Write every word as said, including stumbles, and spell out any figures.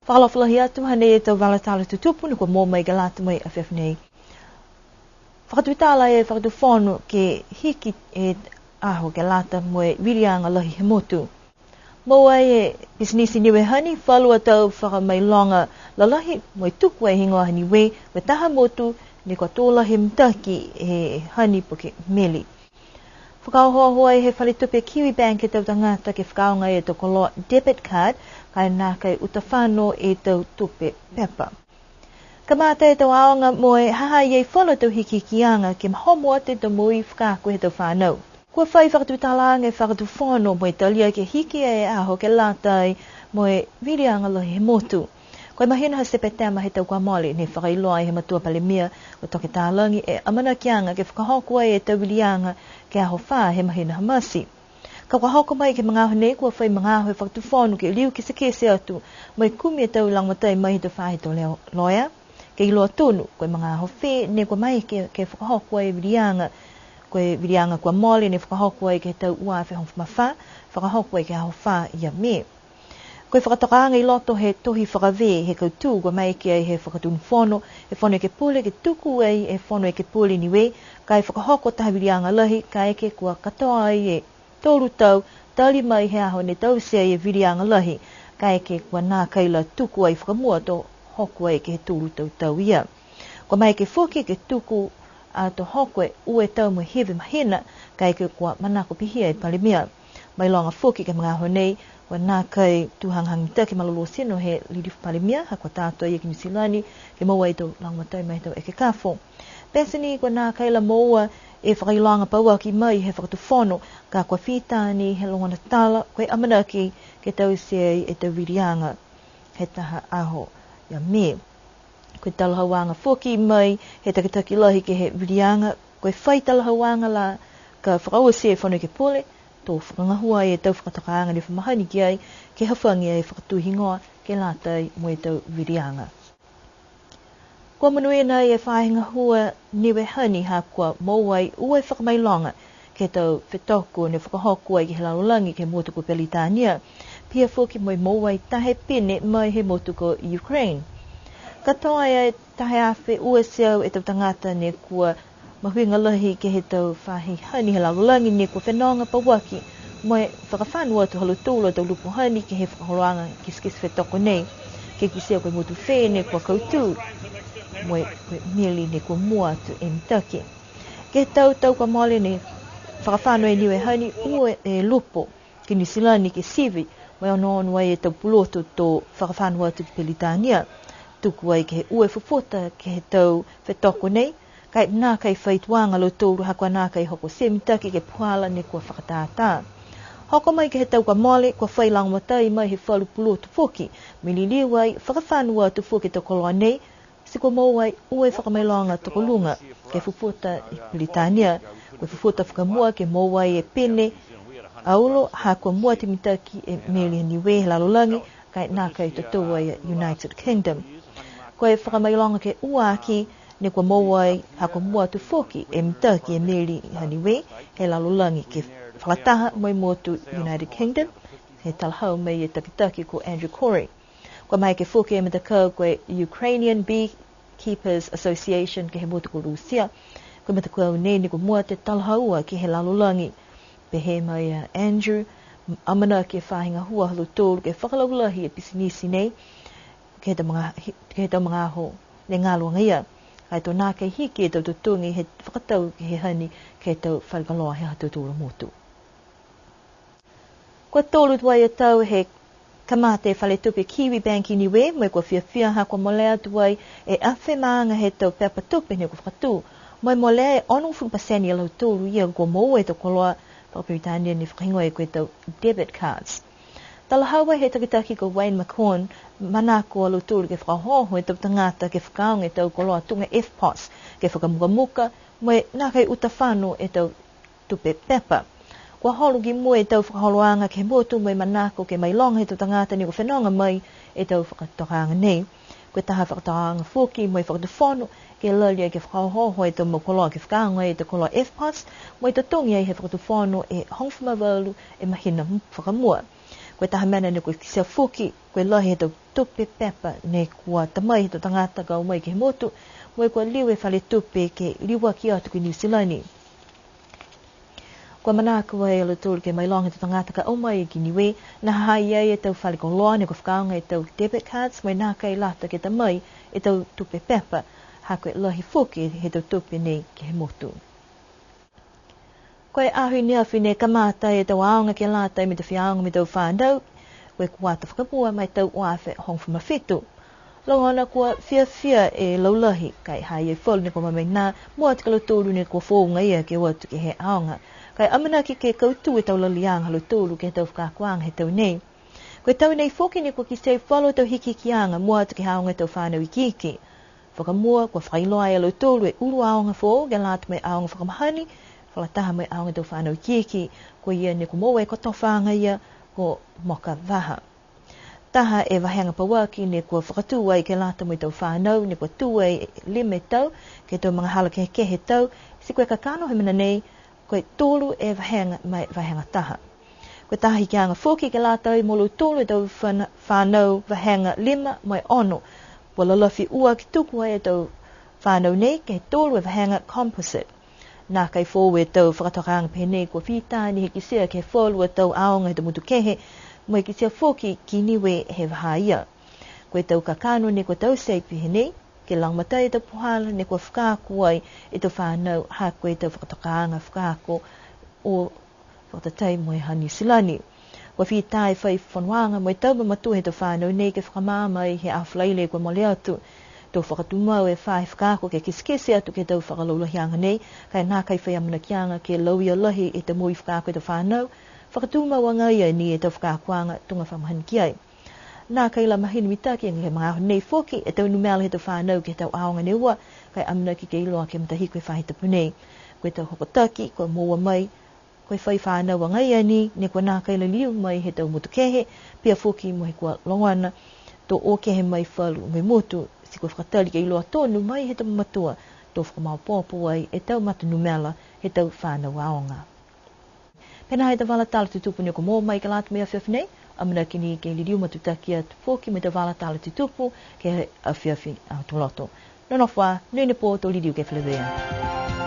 Fakaalofa lahi atu, hanei e tau vala tala tutupu ne kua moua mai ke lata mo e afiafi nei. Fakatutala e Fakatufono ke hiki e aho ke lata mo e viliaga lahi he motu. Moua e pisinisi Niue Honey falu a tau fakamailoga lalahi mo e tuku e higoa ha Niue, mo e taha motu ne kua tō lahi e mitaki he honey po ke meli. Fakaohooho ai he fale tupe Kiwibank e tau tagata ke fakaaoga e tau koloa debit card, ka e nākai uta fano e tau tupe pepa. Kamata e tau aoga mo e ha ha i ai falu a tau hikihikiaga ke mahomo atu e tau moui fakaako he tau fanau. Kua fai fakatutalaaga e Fakatufono mo e talia ke hiki e aho ke lata ai mo e viliaga lahi he motu. Ko e mahina ha Sepetema he tau kua mole ne fakailoa ai he Matua Palemia ko Toke Talagi e amanakiaga ke fakahoko ai e tau viliaga ke he aho fā he mahina ha Masi. Ka kua hoko mai ke he magaaho nei kua fai magaaho e Fakatufono ke liu kitekite atu mo e kumi e tau lagomatai mai he tau faahi tau leo-, loea, ke iloa tonu ko e magaaho fē ne kua maeke ke fakahoko ai e viliaga. Ko e viliaga kua mole ne fakahoko ai ke he tau ua afe hogofulu ma fā, fakahoko ai ke he aho fā ia Mē. Ko e fakatokaaga i loto he tohi fakavē he kautū kua maeke ai he Fakatonu Fono e Fono Ekepule ke tuku ai e Fono Ekepule Niue, ka e fakahoko taha viliaga lahi, kaeke kua katoa ai e tolu tau, tali mai he aho ne taute ai e viliaga lahi, kaeke kua nākai la tuku ai fakamua to hoko ai ke he tolu tau tau ia. Kua maeke foki ke tuku ato hoko e ua e tau mo e hiva e mahina, kaeke kua manako pihia e Palemia. Mailoga foki ke he magaaho nei, kua nākai tū hagahaga mitaki malolō tino he Lilifu Palemia, ha kua tā atu a ia ki Niu Silani, ke moua e tau lagomatai mai he tau ekekafo. Pete ni kua nākai la moua e fakailoaga pauaki mai he Fakatufono, ka kua fita ni he logona tala, ko e amanaki ke taute ai e tau viliaga he taha aho ia Mē. Ko e talahauaga foki mai he takitaki lahi ke he viliaga, ko e fai talahauaga la ka fakaoti e Fono Ekepule, to fakagahua e tau fakatokaaga ne fa mahani ki ai, ke hafagi e fakatū higoa ke lata ai mo e tau viliaga. Kua monuina e Faahi Gahua Niue Honey ha kua moua ai ua e fakamailoga ke he tau fetoko ne fakahoko ai ke he lalolagi ke he motu ko Peritania. Pihia foki mo e moua ai taha e pine mai he motu ko Ukraine. Katoa e taha e afe ua e teau e tau tagata ne kua mahuiga lahi ke he tau faahi honey he lalolagi ne kua fenoga pauaki mo e fakafano atu ha lautolu a tau lupo honey ke he fakaholoaga kitekite fetoko nei, ke kitia ko e motu fē ne kua kautū mo e, ko e meli ne kua mua atu e mitaki. Ke he tau tau kua mole ne fakafano e Niue Honey ua e lupo ki Niu Silani ke sivi mo e onoono ai e tau pulotu to fakafano atu ki Peritania. Tuku ai ke he ua e fufuta ke he tau fetoko nei, ka e nākai fai tuaga a lautolu ha kua nākai hoko e mitaki ke he puhala ne kua fakatātā. Hoko mai ke he tau kua mole, kua fai lagomatai mai he falu pulotu foki, mo e liliu ai fakafano atu foki e tau koloa nei, ti kua moua ai ua e fakamailoga tokoluga ke he fufuta i Peritania. Ko e fufuta fakamua ke moua ai e pine aulo, ha kua mua atu e mitaki e meli Niue he lalolagi, ka e nākai totou ai a United Kingdom. Ko e fakamailoga ke ua aki, ne kua moua ai ha kua mua atu foki e mitaki e meli ha Niue he lalolagi ke fakataha mo e motu United Kingdom, he talahau mai e takitaki ko Andrew Corey. Kua maeke foki e matakau ko e Ukrainian Beekeepers Association ke he motu ko Lusia. Ko e matakau nei ne kua mua atu e talahaua ke he lalolagi. Pehē mai a Andrew, amanaki e faahi gahua ha lautolu ke fakalaulahi e pisinisi nei ke he tau maga-, ke he tau magaaho ne galo agaia. Ka e to nākai hiki e tau totogi he fakatau ke he honey ke he tau fale koloa he ha tautolu a motu. Kua tolu tuai e tau he kamata e fale tupe Kiwibank i Niue, mo e kua fiafia ha kua molea tuai e afe maaga he tau pepa tupe ne kua fakatū. Mo e molea e onogofulu pasene ia lautolu ia kua moua e tau koloa fakaperitania ne fakahigoa ko e tau debit cards. Talahau he takitaki ko Wayne McCorn, manako a lautolu ke fakaohooho e tau tagata ke fakaaoga e tau koloa tuga EFTPOS, ke fakamukamuka, mo e nākai uta fano e tau tupe pepa. Kua holo ki mua e tau fakaholoaga ke he motu mo e manako ke mailoga he tau tagata ne kua fenoga mai e tau fakatokaaga nei. Ko e taha fakatokaaga foki mo e Fakatufono, ke lali ai ke fakaohooho e tau mau koloa ke fakaaoga e tau koloa EFTPOS, mo e totogi ai he Fakatufono e hogofulu ma valu e mahina fakamua. Ko e taha mena ne kua kitia foki, ko e lahi he tau tupe pepa ne kua ta mai he tau tagata ka o mai ke he motu, mo e kua liu e fale tupe ke liuaki atu ki Niu Silani. Kua manako ai a lautolu ke mailoga e tau tagata ka o mai ki Niue, ne ha ha i ai e tau fale koloa ne kua fakaaoga e tau debit cards, mo e nākai lata ke ta mai e tau tupe pepa, ha ko e lahi foki he tau tupe nei ke he motu. Ko e aho i ne afi ne kamata e tau aoga ke lata mo e tau faiaoga mo e tau fanau, ko e kuata fakamua ma e tau ua afe hogofulu ma fitu. Logona kua fiafia e laulahi, ka e ha ha i ai falu ne kua mamaina, mua atu ki a lautolu ne kua foou agaia ke o atu ke he aoga. Ka e amanaki ke kautū e tau laliaga ha lautolu ke he tau fakaakoaga he tau nei. Ko e tau nei foki ne kua kitia e falu tau hikihikiaga, mua atu ke he aoga he tau fanau ikiiki. Fakamua, kua fakailoa e lautolu e ulu aoga foou, ke lata mo e aoga fakamahani, fakalataha mo e aoga he tau fanau ikiiki, ko ia ne kua moua e kotofaaga ia ko Moka Vaha. Taha e vahega pauaki ne kua fakatū ai ke lata mo e tau fanau, ne kua tū ai e lima e tau, ke he tau magahala kehekehe he tau, ti ko e kakano he mena nei, ko e tolu e vahega ma e vahega taha. Ko e taha hikiaga foki ke lata ai mo lautolu e tau fana-, fanau vahega lima mo e ono. Kua lalafi ua ke tuku ai e tau fanau nei ke he tolu e vahega composite. Nākai foou e tau fakatokaaga pehē nei, kua fita ni he kitia ke he falu a tau aoga he tau motu kehe, mo e kitia foki ki Niue he vahā ia. Ko e tau kakano ne kua taute pehē nei, ke lagomatai e tau puhala ne kua fakaako ai e tau fanau, ha ko e tau fakatokaaga fakaako o fakatatai mo e ha Niu Silani. Kua fita e fai fonoaga mo e tau mamatua he tau fanau nei ke fakamaama ai he aho Falaile kua mole atu. To fakatumau e faahi fakaako ke kitekite atu ke he tau fakalaulahiaga nei, ka e nākai fai amanakiaga ke lauia lahi e tau moui fakaako he tau fanau, fakatumau agaia ni e tau fakaakoaga tuga fakamahani ki ai. Nākai la mahino mitaki he magaaho nei foki e tau numela he tau fanau ke he tau aoga ne ua, ka e amanaki ke iloa ke he matahiku he faahi tapu nei. Ko e tau hokotaki kua moua mai, ko e fai fanau agaia ni, ne kua nākai liliu mai he tau motu kehe, pihia foki mo e kua logona to o kehe mai falu mo e motu, ti kua fakatali ke iloa tonu mai he tau mamatua to fakamaopoopo ai e tau mata numela he tau fanau aoga. Pihia e tau vala tala tutupu ne kua moua mai ke lata mo e afiafi nei, amanaki ni ke liliu matutaki atu foki mo e tau vala tala tutupu ke he afiafi Aho Tuloto. Nonofo ā, monuina e pō, to liliu ke feleveia.